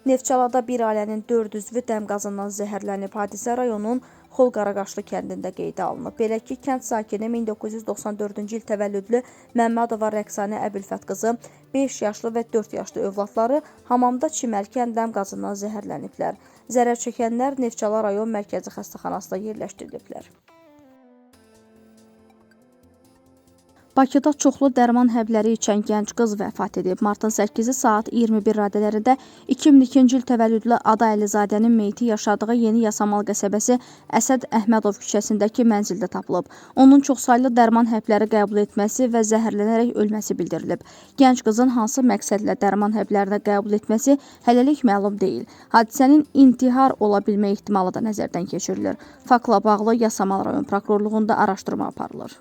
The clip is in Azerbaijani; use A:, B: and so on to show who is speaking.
A: Neftçalada bir ailənin 4 üzvü dəm qazından zəhərlənib. Hadisə rayonun Xolqaraqaşlı kəndində qeydə alınıb. Belə ki, kənd sakini 1994-cü il təvəllüdlü Məmmədova Rəqsanə Əbülfət qızı, 5 yaşlı və 4 yaşlı övladları hamamda çimərkən dəm qazından zəhərləniblər. Zərər çəkənlər Neftçala rayon mərkəzi xəstəxanasına yerləşdiriliblər. Bakıda çoxlu dərman həbləri içən gənc qız vəfat edib. Martın 8-i saat 21 radələrində 2002-ci il təvəllüdlü Ada Əlizadənin meyiti yaşadığı Yeni Yasamal qəsəbəsi Əsəd Əhmədov küçəsindəki mənzildə tapılıb. Onun çoxsaylı dərman həbləri qəbul etməsi və zəhərlənərək ölməsi bildirilib. Gənc qızın hansı məqsədlə dərman həblərini qəbul etməsi hələlik məlum deyil. Hadisənin intihar ola bilmə ehtimalı da nəzərdən keçirilir. Faktla bağlı Yasamal rayon prokurorluğunda araşdırma aparılır.